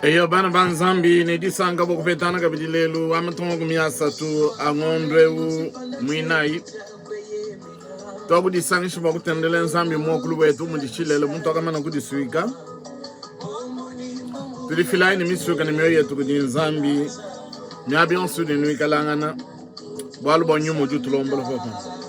Eyo bana ba Nzambi ne disanka bua kupetana kabidi lelu wa matunga 30 a ngondo eu muinayi tuakudisangisha bua kutendelela Nzambi muakulu wetu mudi tshilele muntu akamana kudisuika tudifilayi ne misuika ne mioyo yetu kudi Nzambi miaba yonso idi nuikalangana bualu bua nyuma udi utulombola papa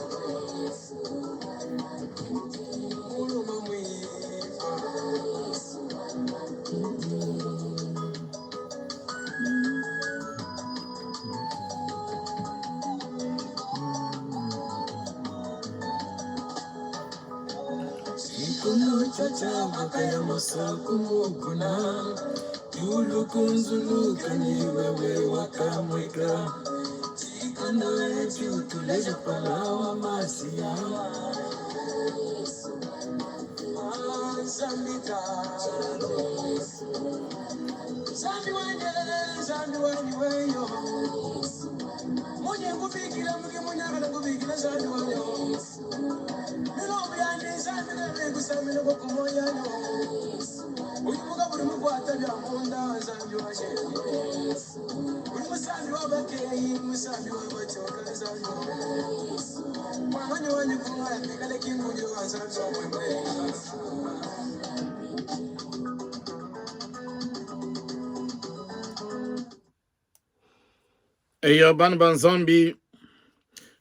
Eyo bana ba Nzambi,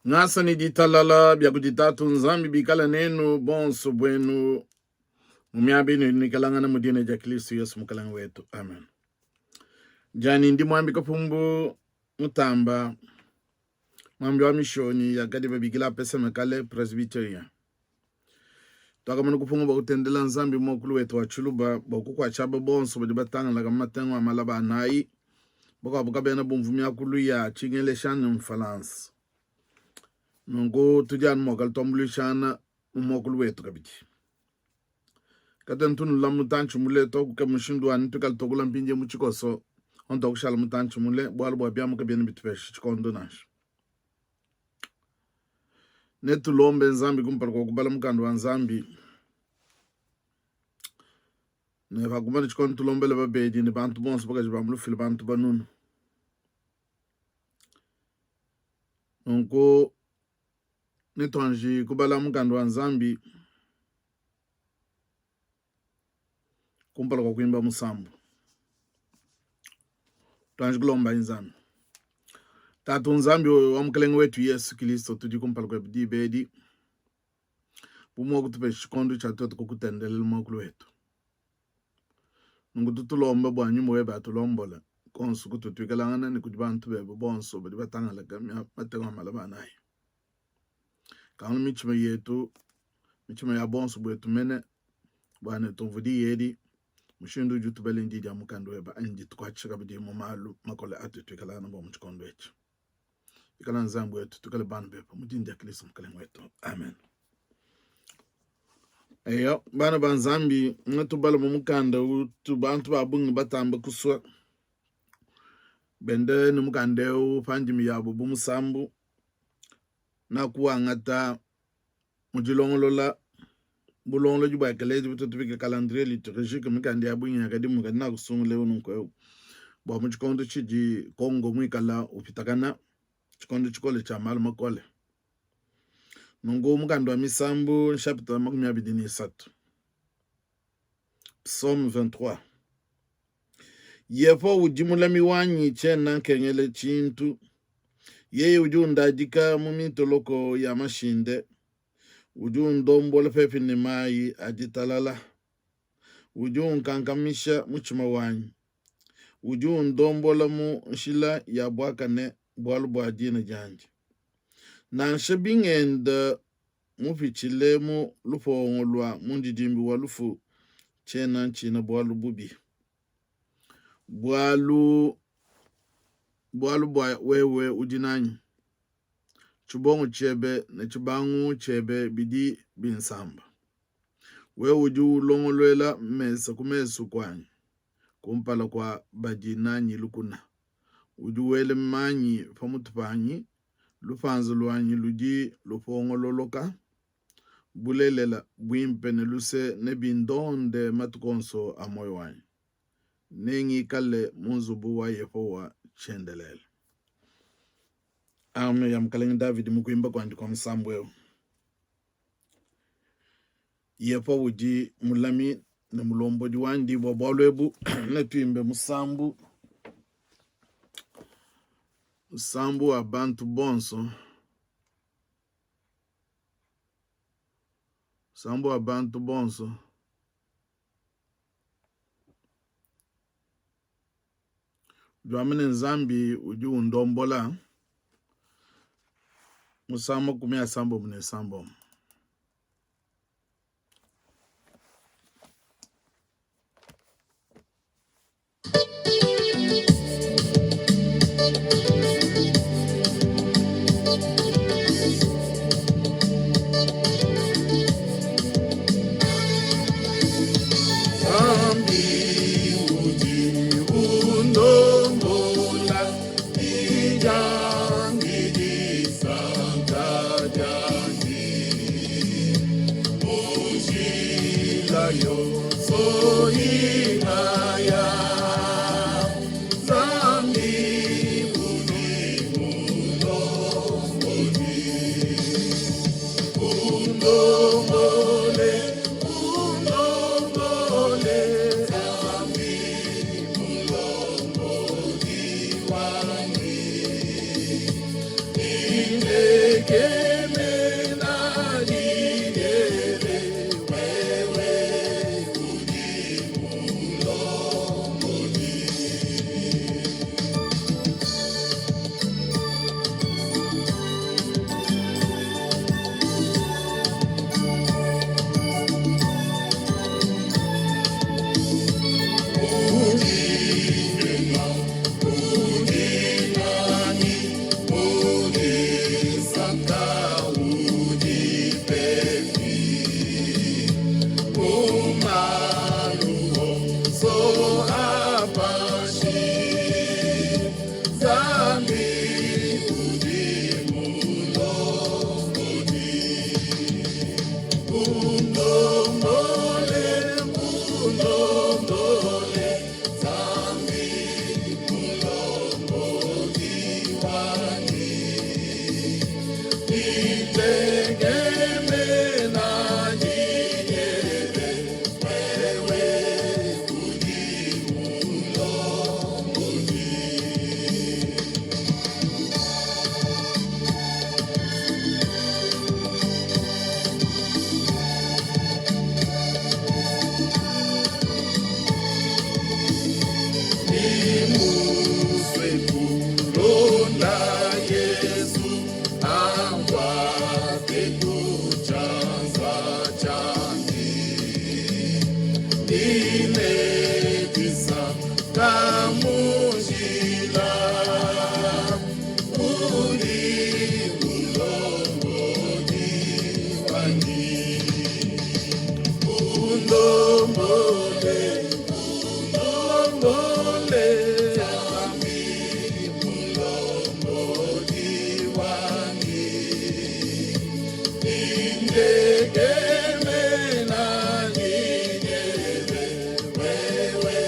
ngasa ne ditalala bia kudi Tatu Nzambi bikala nenu bonso buenu mu miaba inu nuikalangana mu dina dia Kristo Yesu Mukalenge wetu. Amen. Diani ndi muambi Kapumbu Mutamba, muambi wa mishonyi yakadi babikila apeseme kale Presbyterian. Tuakamana kupunga bua kutendela Nzambi muakulu wetu wa Tshiluba bua kukuatsha aba bonso badi batangalaka mu matengu a malaba anayi, bakuabu kabena bumvu miakulu ya Tshingelesha ne Mfalansa. Nunku tudi anu mua kala tuambuluishana mu muakulu wetu kabidi. Katuena tunula mutantshi mule to, kukeba mushindu wa ne tuikale tuakula mpindieu mu tshikoso, onto kushala mutantshi mule, bualu bua biamu kabiena bitupesha tshikondo nansha. Netulombe Nzambi kumpala kua kubala mukanda wa Nzambi ne pakumbana tshikondo tulombele babedi ne bantu bonso bakaji ba mu lufila bantu banunu. Nunku netuanji kubala mukanda wa Nzambi kumpala kua kuimba musambu. Tuanji kulomba Nzambi. Tatu Nzambi wa Mukelenge wetu Yesu Kilisto, tudi kumpala kuebe diba edi bu mua kutupesha tshikondo tshia tuetu kukutendelela muakulu wetu. Nunku tutulomba bua nyuma webe atulombole konso kutu tuikalangana ne kudi bantu bebe bonso badi batangalaka matengu a malaba anayi. Kangula mitshima yetu, mitshima ya bonso buetu mene, bua ne tumvue diyi edi mushindu udi utubela ndi dia mukanda webe anyi ditukuatshisha kabidi mu malu makole atudi tuikala nabo mu tshikondo etshi. Ikala Nzambi wetu, tukale bana bebe mu dina dia Kristo Mukalenge wetu. Amen. Eyo, bana ba Nzambi, ngatubala mu mukanda utu bantu ba bungi batamba kusua bende ne mukanda eu pa ndimi yabo bu musambu nakuwangata mu dilongolola bulongolodi bua ekelezia butu tubikila calendrier liturgique mikanda ya bungi yakadimu kadi nakusungula eu nunku eu bua mu tshikondo tshidi Congo muikala upitakana tshikondo tshikole tshia malu makole nunku mukanda wa misambu nshapita 23 psaume 23 Yehowa udi mulami wanyi, tshiena nkengela tshintu. Yeye udi undadika mu mitoloko ya mashinde, udi undombola pepi ne mayi a ditalala. Udi unkankamisha mutshima wanyi, udi undombola mu nshila ya buakane bualu bua dina diandi. Nansha bingenda mupitshile mu lupongo lua mundidimbi wa lufu, tshiena ntshina bualu bubi, bualu bualu bua wewe udi nanyi, tshibongo tshiebe ne tshibangu tshiebe bidi binsamba. Wewe udi ulongoluela mesa ku mesu kuanyi kumpala kua badi nanyi lukuna. Udi wela manyi pa mutu panyi, lupanza luanyi ludi lupongololoka. Bulelela, buimpe ne luse nebindonde matuku onso a muoyo wanyi. Nengikale mu nzubu wa Yehowa tshiendelele. Arme ya Mukalenge Davidi mu kuimba kuandi kua musambu eu. Yehowa udi mulami ne mulombodi wandi. Bua bualu ebu netuimbe musambu, musambu wa bantu bonso, musambu wa bantu bonso. Udi wamba ne, Nzambi udi undombola, musangu 36. Nzambi udi undombola, dijangi disanka dianyi. Munjila yonso ingaya, Nzambi udi mundombodi. Undombole, undombole, Nzambi mulombodi wanyi. Nintekemena diyebe, wewe udi mulombodi. Undombole, undombole, Zambi mulombodi wanyi. Nitegemena nyiyebe, wewe udi mulombodi. Nimuswe kulonda Yesu angwate kuchanza changi Ninetisa kamunjila uri mulombodi wanyi Undombole, undombole, Zambi mulombodi wanyi. Nindegemena ningebe, wewe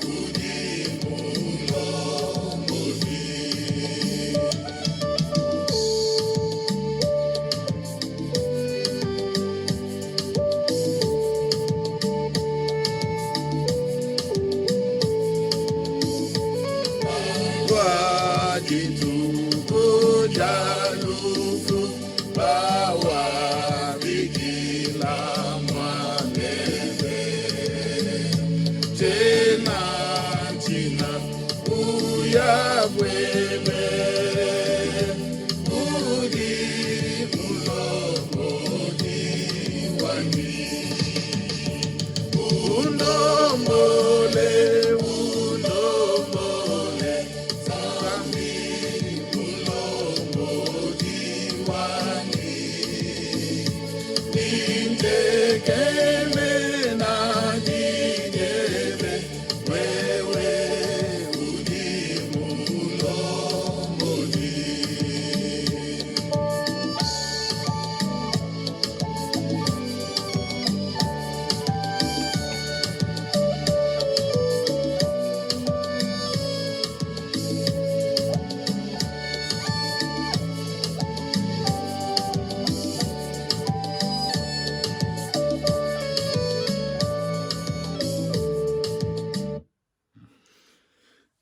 udi mulombodi. Lua dituku dia lufu bawabikila muanebe tshena tshina uya buebe udi mulombodi wanyi. Undombole, undombole, Zambi mulombodi wanyi. Nintekemena diyebe, wewe udi mulombodi.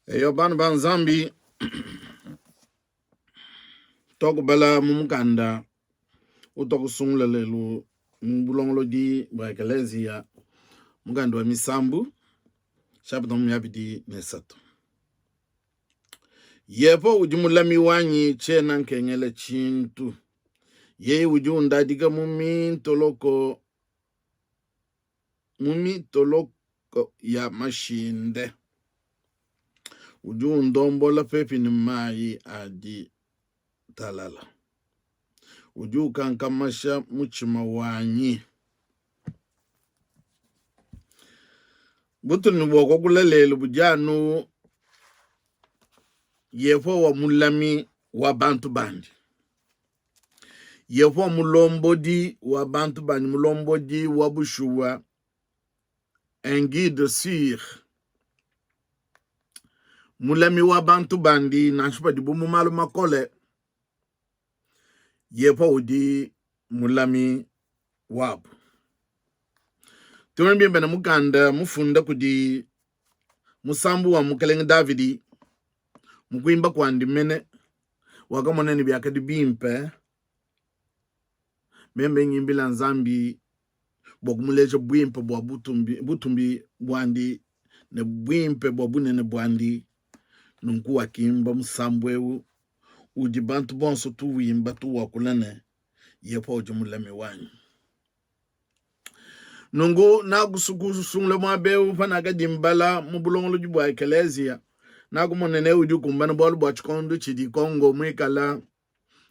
Eyo bana ba Nzambi, twakubala mu mukanda utwakusungula lelu mu bulongolodi bua ekeleziya, mukanda wa Misambu chapitre 23. Yehowa udi mulami wanyi, tshiena nkengela tshintu. Yeye udi undadika mu mitoloko mu mitoloko ya mashinde. Udi undombola pepi ne mayi adi talala. Udi ukankamasha mutshima wanyi. Butudi ne bua kuakula lelu budi anu Yehowa mulami wa bantu bandi. Yehowa mulombodi wa bantu bandi, mulombodi wa bushuwa, un guide sur, mulami wa bantu bandi nansha padibu mu malu makole. Yehowa udi mulami wabu. Tumanye bimpe ne mukanda mufunda kudi musambu wa mukelenge Davidi mu kuimba kuandi mene wakamona ne biakadi bimpe meme ngimbila Nzambi bua kumuleja buimpe bua butumbi, butumbi buandi ne buimpe bua bunene buandi. Nunku wakimba musambu eu udi bantu bonso tuwimba tuwakula ne Yehowa udi mulami wanyi. Nunku nakusungula muaba eu panakadi mbala mu bulongolodi bua ekeleziya, nakumona ne udi ukumbana bualu bua tshikondo tshidi Kongo muikala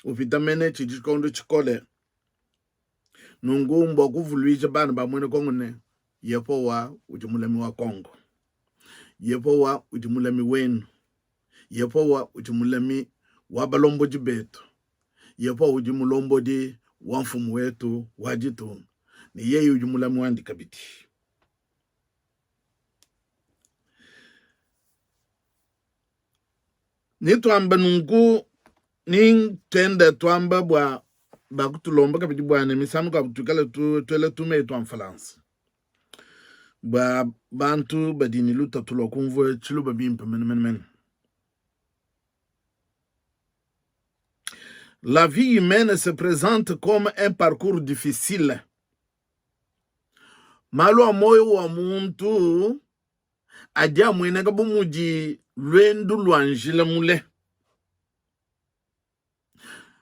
upita mene tshidi tshikondo tshikole. Nunku mbua kuvuluija bana ba muena Kongo ne Yehowa udi mulami wa Kongo. Yehowa udi mulami wenu. Yehowa udi mulami wa balombodi betu. Yehowa udi mulombodi wa mfumu wetu wa ditunga, ne yeye udi mulami wandi kabidi. Nituamba nunku ni tuenda tuamba bua bakutulomba kabidi bua ne misangu mikuabu tuikale tuela tumeyi tua mfalansa bua bantu badi ne lutatu lua kumvua tshiluba bimpe menemene. La vie humaine se presente comme un parcours difficile. Malu a muoyo wa muntu adi amueneka bu mudi luendu lua njila mule.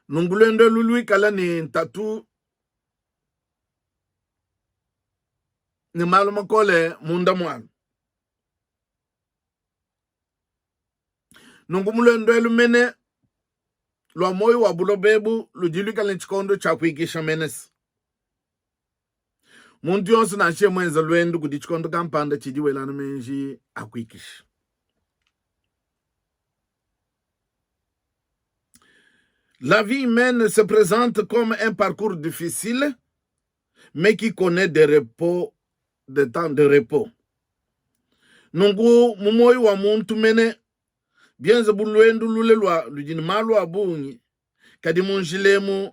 Nunku luendu elu luikala ne ntatu ne malu makole munda mualu. Nunku mu luendu elu mene lua muoyo wa buloba ebu ludi luikale ne tshikondo tshia kuikisha mene. Muntu yonso nansha muenza luendu kudi tshikondo kampanda tshidi welana meji a kuikisha. La vie humaine se présente comme un parcours difficile, mais qui connaît des repos, des temps de repos. Nunku mu muoyo wa muntu mene bienze bu luendu lule lua ludi ne malu a bungi, kadi mu njila emu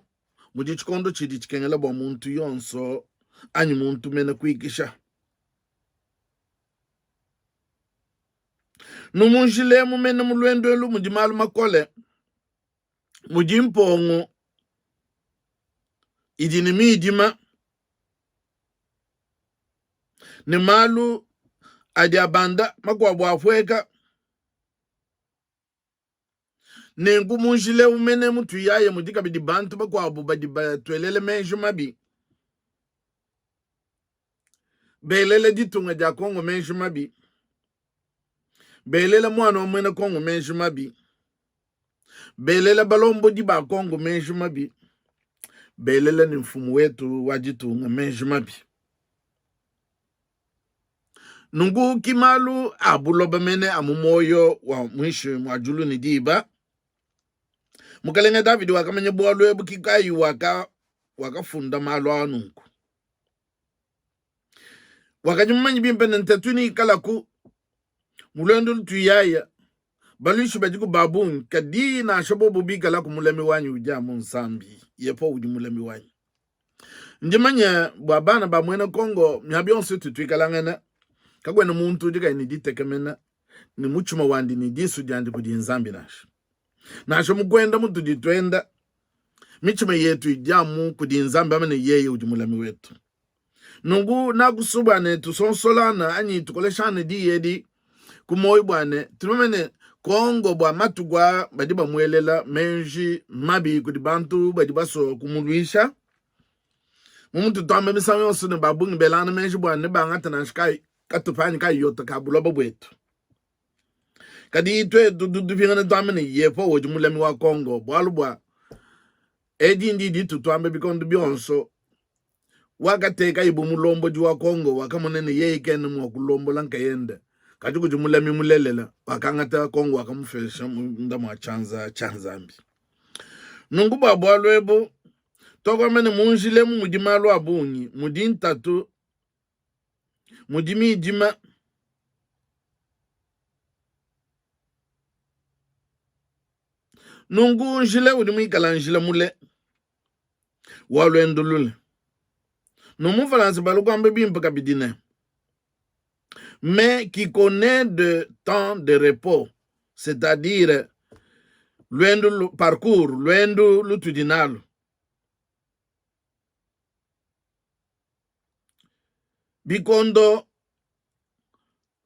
mudi tshikondo tshidi tshikengela bua muntu yonso anyi muntu mene kuikisha. Nu mu njila emu mene mu luendu elu mudi malu makole, mudi mpongo idi ne midima ne malu adi abanda makuabu apueka. Nenku mu njila eu mene mutuyaya mudi kabidi bantu bakuabu badi batuelele meji mabi, belela ditunga dia Kongo meji mabi, belela muana wa muena Kongo meji mabi, belela balombodi ba Kongo meji mabi, belela ne mfumu wetu wa ditunga meji mabi. Nunku ki malu a buloba mene a mu muoyo wa muinshi mua diulu ne diba. Mukalenge Davidi wakamanya bualu ebu ki kayi waka wakafunda malu a nunku. Wakadi mumanye bimpe ne ntatu neikalaku mu luendu lutuyaya, baluishi badiku ba bungi, kadi nansha bobu bikalaku, mulami wanyi udi amu Nzambi. Yehowa udi mulami wanyi. Ndi manye bua bana ba muena Kongo miaba yonso itu tuikalangana, kakuena muntu udi kayi ne ditekemena. ne mutshima wandi ne disu diandi kudi Nzambi nansha. Nansha mu kuenda mutudi tuenda, mitshima yetu idi amu kudi Nzambi amene yeye udi mulami wetu. Nunku nakusua bua ne tusonsolana anyi tukoleshana diyi edi ku muoyo bua ne tumanye ne Kongo bua matuku aa badi bamuelela meji mabi kudi bantu badi basua kumuluisha. Mu mutu tuamba misangu yonso ne ba bungi belangana meji bua ne bangata nansha kayi katupa anyi kayota ka buloba buetu. Kadi tuetu tutupingana tuamba ne Yehowa udi mulami wa Kongo bualu bua edi ndi ditu tuamba bikondo bionso wakatekaye bu mulombodi wa Kongo wakamona ne yeye kena mua kulombola nkayende kadi kudi mulami mulelela wakangata Kongo wakamupesha munda mua tshianza tshia Nzambi. Nunku bua bualu ebu tuakuamba ne mu njila emu mudi malu a bungi, mudi ntatu, mudi midima. Nunku njila udi muikala njila mule wa luendu lule. No mu Falansa bali kuamba bimpe kabidi ne, mais qui connaît de temps de repos, c'est-à-dire luendu parcours luendu lutudi nalu. Bikondo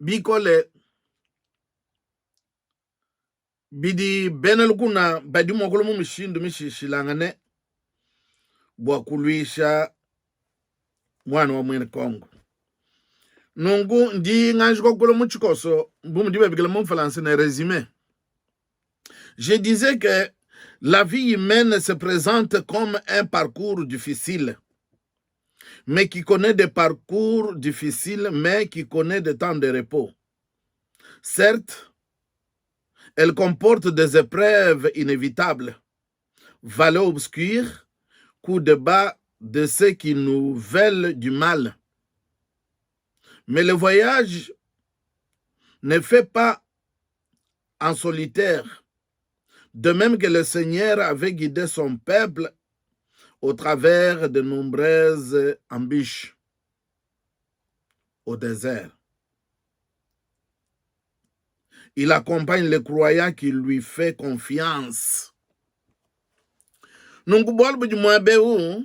bikole bidi bena lukuna badi mua kulua mu mishindu mishilashilangane bua kuluisha muana wa muena Kongo. Nunku ndi nganji kuakula mu tshikoso bu mudi babikila mu mfalansa ne resume. Je disais que la vie humaine se présente comme un parcours difficile, mais qui connaît des parcours difficiles, mais qui connaît des temps de repos. Certes, elle comporte des épreuves inévitables, vallées obscures, coups de bas de ceux qui nous veulent du mal. Mais le voyage ne fait pas en solitaire, de même que le Seigneur avait guidé son peuple au travers de nombreuses embûches au désert. Il accompagne les croyants qui lui fait confiance. Nunku bualu budi muaba eu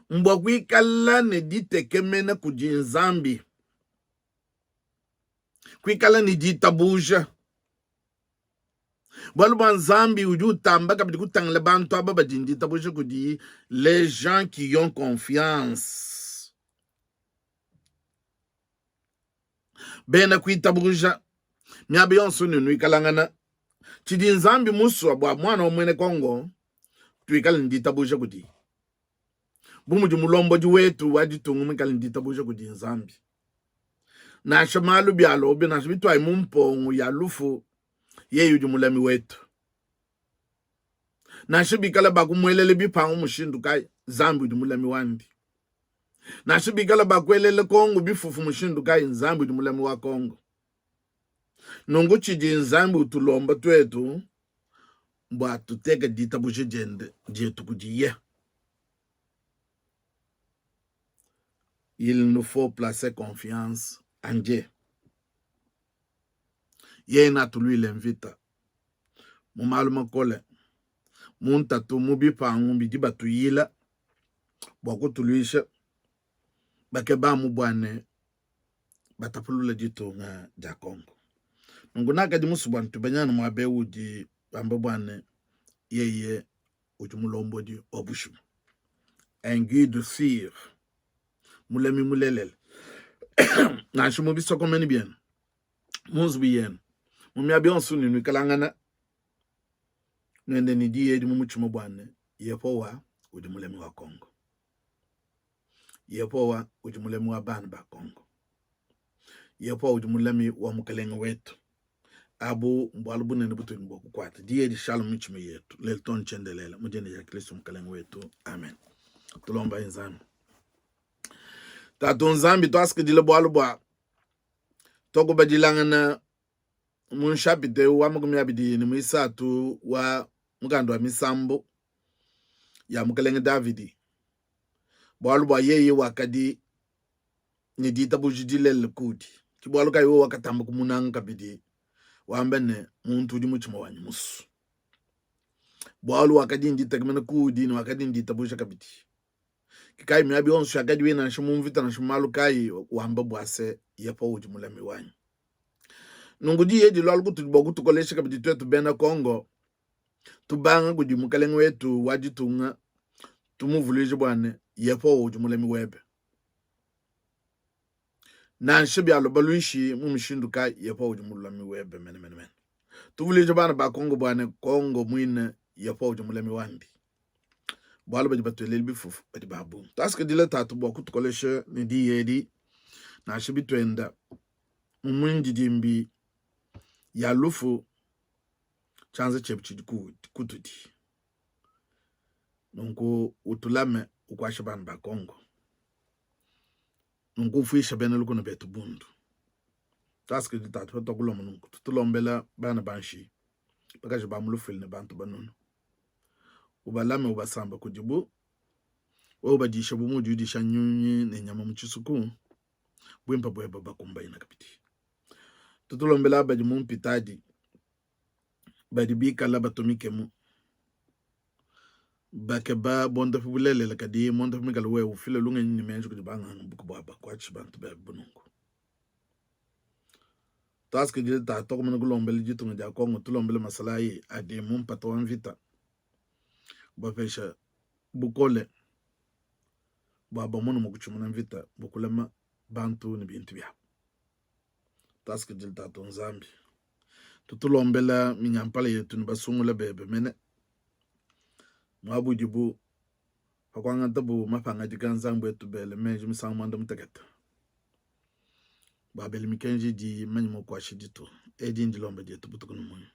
mbua kuikala ne ditekemena kudi Nzambi, kuikala ne ditabuja. Bualu bua Nzambi udi utamba kabidi kutangila bantu aba badi ne ditabuja kudi les gens qui ont confiance. Bena kuitabuja miaba yonso ne nuikalangana tshidi Nzambi musua bua muana wa muena Kongo tuikale ne ditabuja kudi bu mudi mulombodi wetu wa ditunga muikale ne ditabuja kudi Nzambi. Nansha malu bialobi, nansha bituayi mu mpongo ya lufu, yeye udi mulami wetu. Nansha bikala bakumuelele bipangu mushindu kayi, Nzambi udi mulami wandi. Nansha bikala bakuelele Kongo bifufu mushindu kayi, Nzambi udi mulami wa Kongo. Nunku tshidi Nzambi utulomba tuetu bua tuteke ditabuja diende dietu kudiye. Il nous faut placer confiance en Dieu. Yeye natuluile mvita mu malu makole, mu ntatu, mu bipangu bidi batuyila bua kutuluisha, bakeba amu bua ne batapulula ditunga dia Congo. Nunku nakadi musue bua ntubanyana muaba eu udi bamba bua ne yeye udi mulombodi wa bushuwa, un guide sur, mulami mulelela nansha mu bisokomenu bienu, mu nzubu yenu, mu miaba yonso ne nuikalangana nuende ne diyi edi mu mutshima bua ne Yehowa udi mulami wa Congo. Yehowa udi mulami wa bana ba Congo. Yehowa udi mulami wa mukalenge wetu. Abu mbualu bunene butudi ne bua kukuata. Diyi dishala mu mitshima yetu lelu too ne tshiendelele mu dina dia Kristo mukalenge wetu. Amen. Tulombayi Nzambi. Tatu Nzambi, tuasakidila bualu bua tuakubadilangana mu nshapita eu wa 23 wa mukanda wa Misambu ya Mukalenge Davidi, bualu bua yeye wakadi ne ditabuja dilelela kudi. Ke bualu kayi wewe wakatamba kumunanga kabidi. Wamba ne, Muntu udi mutshima wanyi musu, bualu wakadi nditekemena kuudi ne wakadi nditabuja kabidi. Ke kayi miabi yonso yakadiye nansha mu mvita nansha mu malu kayi wamba bua se, Yehowa udi mulami wanyi. Nunku diyi edi lualu kutudi bua kutukolesha kabidi tuetu bena Kongo, tubanga kudi mukalenge wetu wa ditunga, tumuvuluije bua ne, Yehowa udi mulami webe. Nansha bialua baluishi mu mishindu kayi, Yehowa udi mulami webe menemene. Tuvuluije bana ba Kongo bua ne, Kongo muine Yehowa udi mulami wandi. Bualu badi batuelela bifufu badi ba bungi. Tuasakidila Tatu bua kutukolesha ne diyi edi, nansha bituenda mu mindidimbi ya lufu, tshianza tshiebe tshidi kutudi. Nunku utulame, ukuashe bana ba Kongo. Nunku ufuishe bena lukuna betu bundu. Tuasakidila Tatu patuakulomba nunku, tutulombela bana ba nshiya, bakaji ba mu lufuila ne bantu banunu. Ubalame, ubasamba kudibu, wewe ubadisha bu muudi udisha nyunyi ne nyama mu tshisuku, buimpe buebe bubakumbanyine kabidi. Tutulombela aba badi mu mpitadi, badi bikala batumikemu, bakeba buondopi bulelela, kadi muondopi muikale wewe, ufile lungenyi ne meji kudi banganga buku bua bakuatshishe bantu bebe bu nunku. Tuasakidila Tatu wakumana kulombela ditunga dia Congo, tulombele masalayi adi mu mpata wa mvita, ubapesha bukole bua bamone mua kutshimuna mvita bua kulama bantu ne bintu biabu. Tuasakidila Tatu Nzambi, tutulombela minyampala yetu ne basungula bebe mene muaba udibu pa kuangatabu mapangadika Nzambi wetu bele meji misangu muanda mutekete bua bele mikenji idi imanye mua kuasha ditu. Edi ndilomba dietu butuku ne munya.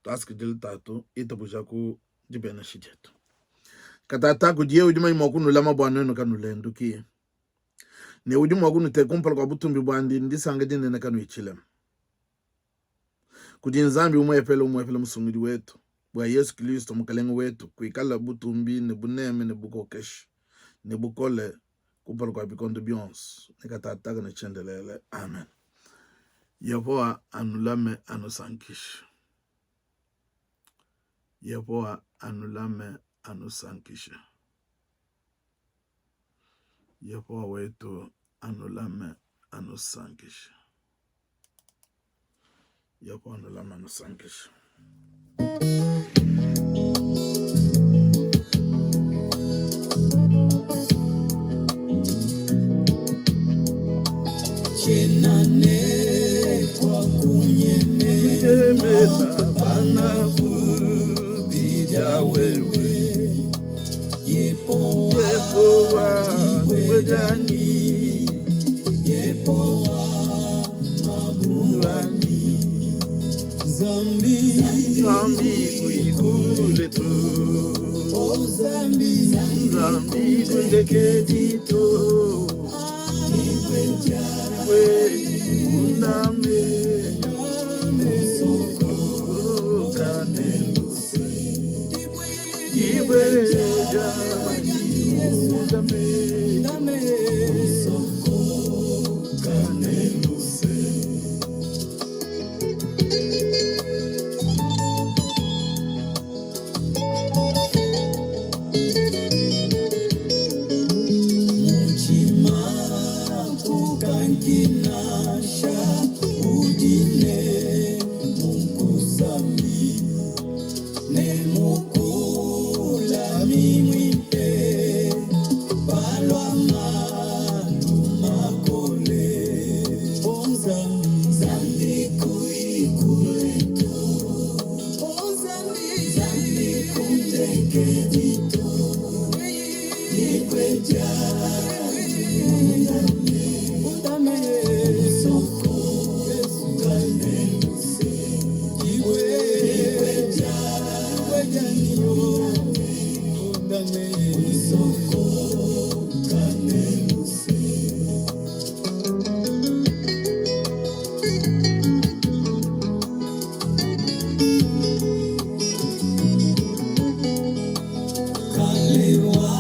Tuasakidila Tatu, itabuja ku dibenesha dietu. Katata kudiye udi manye mua kunulama bua nuenu kanulenduki, ne udi mua kunuteka kumpala kua butumbi buandi ne disanka dinene kanuyi tshilema. Kudi Nzambi umuepele umuepele Musungidi wetu, bua Yesu Kilisto Mukelenge wetu, kuikala butumbi ne buneme ne bukokeshi ne bukole kumpala kua bikondo bionso ne katataka ne tshiendelele. Amen. Yehowa anulame anusankishe. Yehowa anulame anusankishe. Yehowa wetu anulame anusankishe. Yehowa anulame anusankishe. Wewe Yehowa wejanyi Yehowa mabuani Zambi Zambi kuikule tu Oh Zambi Zambi kundekedi tu We undame Kane